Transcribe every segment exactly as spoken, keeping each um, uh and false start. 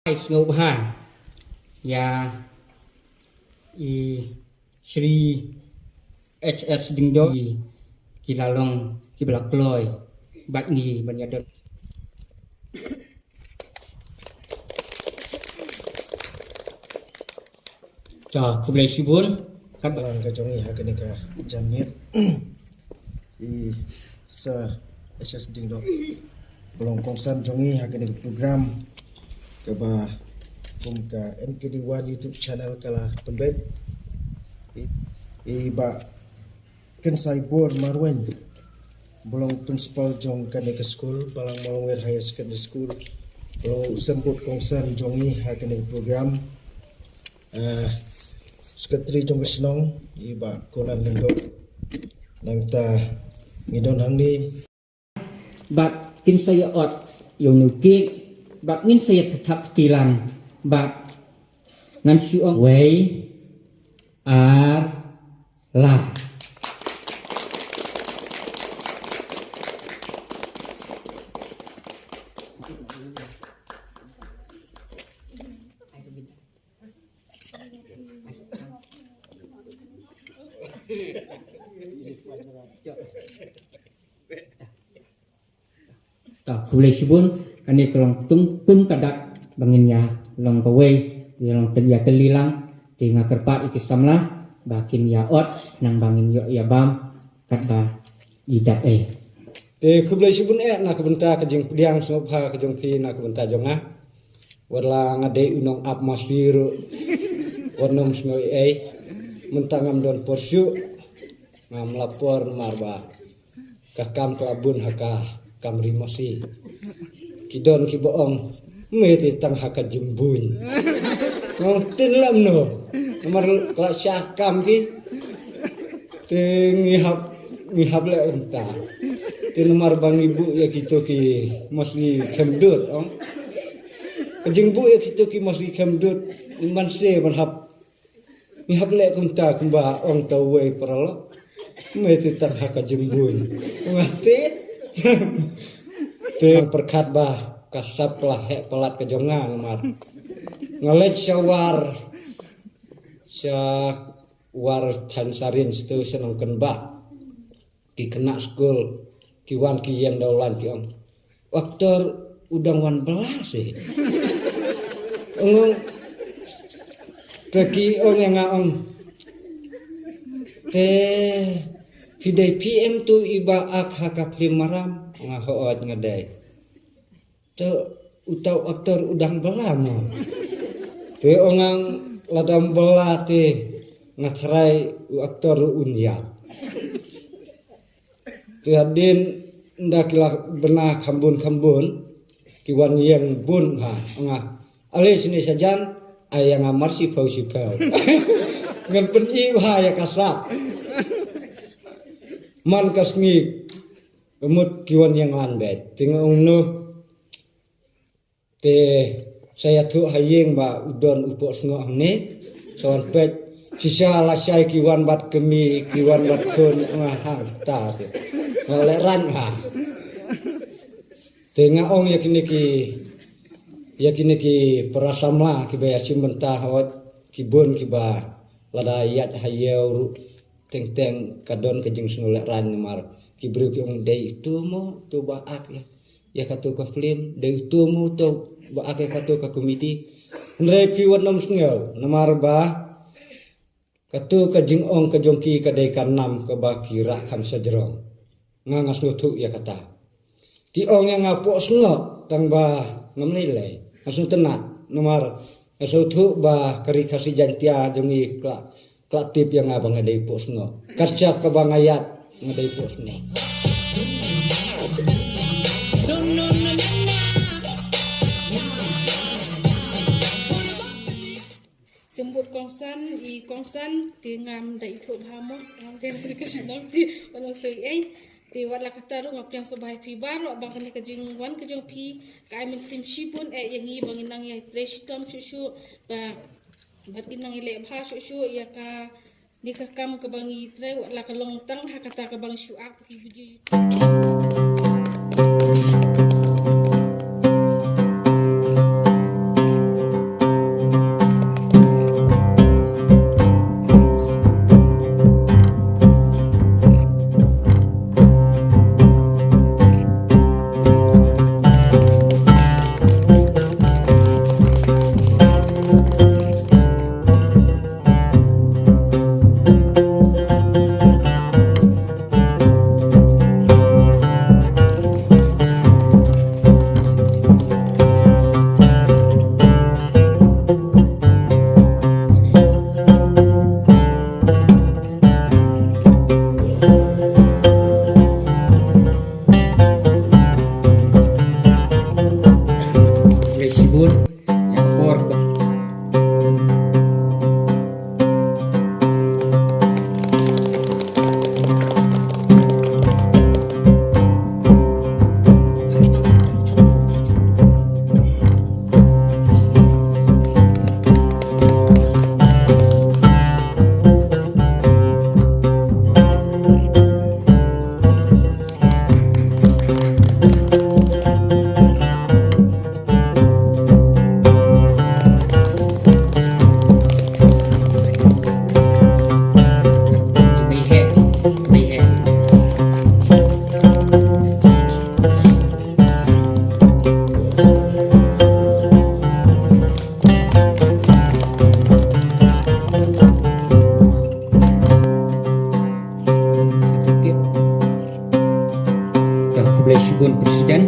Ai sngewbha ïa i Shri H S Dingdok, i ki la long ki ba la kloi bad ngi ban ïadon. Ta khublei shibun. Kat ba lang ka jong i ha kane ka janmiet. I Sir H S Dingdok, ba long kongsan jong i ha kane ka program kaba kum ka N K D one YouTube channel ka la pynbeit. I, i Bah Kynsai Bor Marwein, ba long principal jong kane ka skul, Balang Mawlangwir Higher Secondary School, ba long u symbud kongsan jong i ha kane ka program. Ah, secretary jong ka shnong, i Bah Kulan Lyngdoh. Nangta ngi don hangne. Bad kin sa ïa ot ïa u nukik, bad ngin sa ïa thap kti lang, bad ngan shu ong wei, ar, la. Ta khublei shibun, kane ka long tung kum ka dak ba ngin ïa long kawei, ïa long tyn ïa tylli lang, te nga kyrpad ïa ki samla ba kin ïa ot, nang ba ngin ïoh ïa bam katba i dap ei. Te khublei shibun eh na ka bynta ka jingpdiang sngewbha ka jong phi na ka bynta jong nga. Wat la nga dei u nongap masi ruh, wat nym sngew ei ei. Mynta ngam don por shuh, ngam la por namar ba ka kam ka la bun ha ka kam ri masi. Ki don kiba ong, me te tang ha ka jingbuiñ. Nga ong, te lam no, namar la shah kam ki. Te ngi hap, ngi hap leh kumta. Te namar ba ngi buh ïa kito ki masi khem dud, ong. Ka jingbuh ïa kito ki masi khem dud, ngi man se ban hap, ngi hap leh kumta kumba ong ta uwei paralok. Me te tang ha ka jingbuiñ. Nga te. Te pyrkhat ba ka sap ka la heh palat ka jong nga namar nga leit sha War, sha War Thaiñ Sarin, sha Nongkynbah. Ki khynnah skul ki wan ki ïeng da u lain ki ong, u aktor u dang wan bylla se. Ong, te ki ong ïa nga, ong, te phi dei phi em tu iba ak ha ka phlim Maram? Nga, hooid nga dei. Te uta u aktor u dang bylla mo? Te ong nga, lada ym bylla te nga tharai u aktor ruh un ïap. Te hadien nda ki la bna kham bun kham bun, ki wan ïeng bun ha, ong nga, ale shane shajan, ai ïa nga mar shiphew shiphew. Ngan pyni bha ïa ka sap. Man ka sngi ka mut ki wan ïeng lan beit. Te nga ong noh. Te sa ïathuh ha ïing ba u don u poh sngoh hangne. Sa wan peit, shisha lashai ki wan bad kmie, ki wan bad khun, nga hangta te. Nga leh rang ha. Te nga ong ïa kine ki, ïa kine ki para samla kiba ïashim bynta hawat, ki bun kiba lada ïaid ha ïew ruh teng teng ka don ka jingsngewlehrain namar ki briew ki ong dei ito mo, ito ba ak ïa ïa kato ka film, dei uto mo uto ba ak ïa kato ka komedi. Hynrei phi wat nym sngew namar ba kato ka jingong ka jong ki ka dei ka nam kaba ki rah kham shajrong. Nga nga sngewthuh ïa kata. Ki ong ïa nga poh sngoh tang ba ngam lei lei. Nga sngewtynnat namar nga sngewthuh ba ka Ri Khasi Jaiñtia jong ngi ka la Ka la tip ïa nga ba nga dei poh sngoh. Katba nga ïaid nga dei poh sngoh. Symbud kongsan, i kongsan, te ngam da ithuh bha mo, ngam da ka shnong, te, wan soi ei. Te wat la katta ruh nga pdiang sngewbha ïa phi baroh ba kane ka jingwan ka jong phi ka ai mynsiem shibun eh ïa ngi ba ngin nang ïatrei shitom shuh shuh ba bad ngin nang ïaleh bha shuh shuh ïa kane ka kam kaba ngi trei wat la ka long tang ha kata kaba ngi shu act ki video YouTube. Shibun President.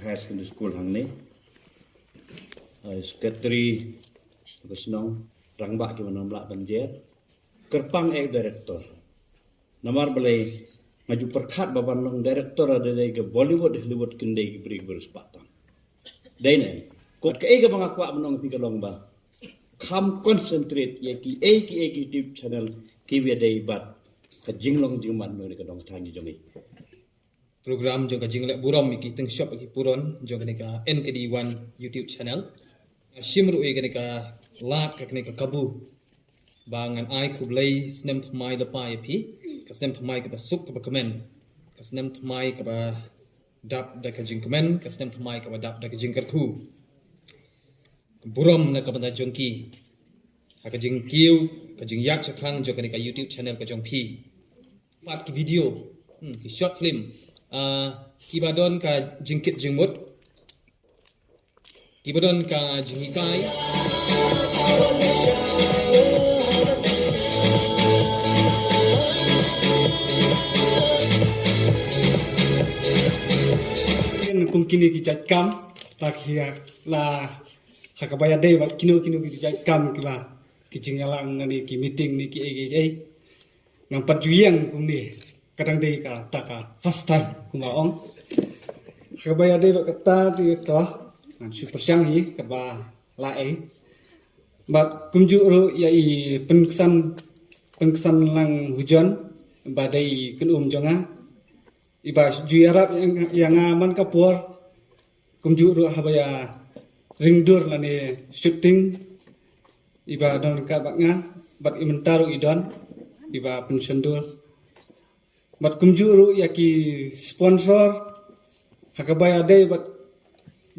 Higher Secondary School hangne. Ai secretary ba shnong, rangbah ki ba nym lah ban jer. Kyrpang eh director. Namar balei nga ju pyrkhat ba ban long director da dei ka Bollywood, Hollywood, kyndei ki briew ki briew spah tam. Dei ne. Kot kaei kaba nga kwah ban ong phi ka long ba kham concentrate ïa kiei kiei ki YouTube channel kiba dei bad ka jinglong jingman jong kane ka dong thaiñ jong ngi. Program jong ka jingleh burom ïa ki tyngshop ïa ki puron jong kane ka N K D one YouTube channel. Shim ruh ïa kane ka lad ka kane ka kabu ba ngan ai khublei snem thymmai lypa ïa phi. Ka snem thymmai kaba suk kaba kmen, ka snem thymmai kaba dap da ka jingkmen, ka snem thymmai kaba dap da ka jingkyrkhu. Burom na ka bynta jong ki ha ka jingkiew, ka jingïaid shaphrang jong kane ka YouTube channel ka jong phi. Pat ki video, hmm, ki short film, ah, kiba don ka jingkit jingmut, kiba don ka jinghikai. Kum kine ki jait kam, ta ki la ha kaba ïadei bad kino kino ki jait kam kiba ki jingïalang ne ki meeting ne kiei kiei. Ngam pat ju ïeng kumne, ka dang dei kata ka first time kumba ong. Ha kaba ïadei bad kata te to ngan shu pyrshang hi kaba lah ei. Bad kumjuh ruh ïa i Pynksan, Pynksan Langhujon ba dei i kynum jong nga, iba ju ïarap ïa nga, ïa nga man ka por. Kumjuh ruh haba ïa ring dur lane shooting, iba don ryngkat bad nga, bad i mynta ruh i don, iba pynshon dur. Bad kumjuh ruh ïa ki sponsor ha kaba ïadei bad,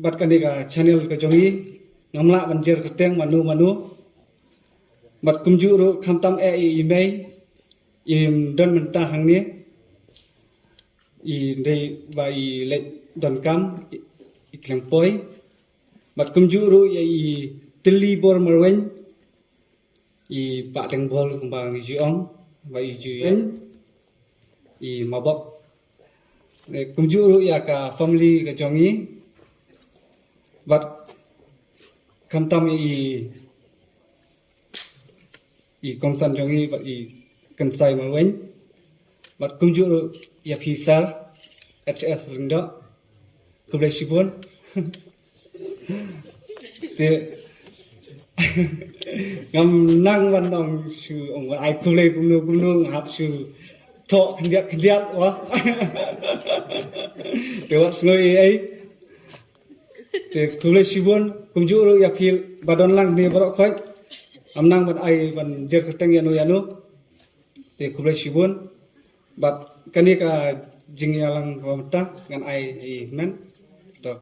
bad kane ka channel ka jong ngi, ngam lah ban jer kyrteng mano mano. Bad kumjuh ruh khamtam eh i mei, im don mynta hangne, i dei ba i leit donkam, i, i khlem poi. Bad kumjuh ruh ïa i Tylli Bor Marwein, i Bah Dengbol kumba ngi ju ong, ba i ju ïeng, i Mabok. Eh, kumjuh ruh ïa ka family ka jong ngi. Bad khamtam ïa i i kongsan jong ngi bad i Kynsai Marwein. Bad kumjuh ruh ïa phi sir H S Lyngdoh. Khublei shibun. Te ngam nang ban ong shu ong ban ai khublei kumno kumno, nga hap shu thoh khyndiat khyndiat wa. Te wat sngew ei ei. Te khublei shibun, kumjuh ruh ïa phi ba don lang ne baroh khoit. Ngam nang ban ai ban jer kyrteng ïano ïano. Te khublei shibun. Bad kane ka jingïalang kaba mynta ngan ai i men.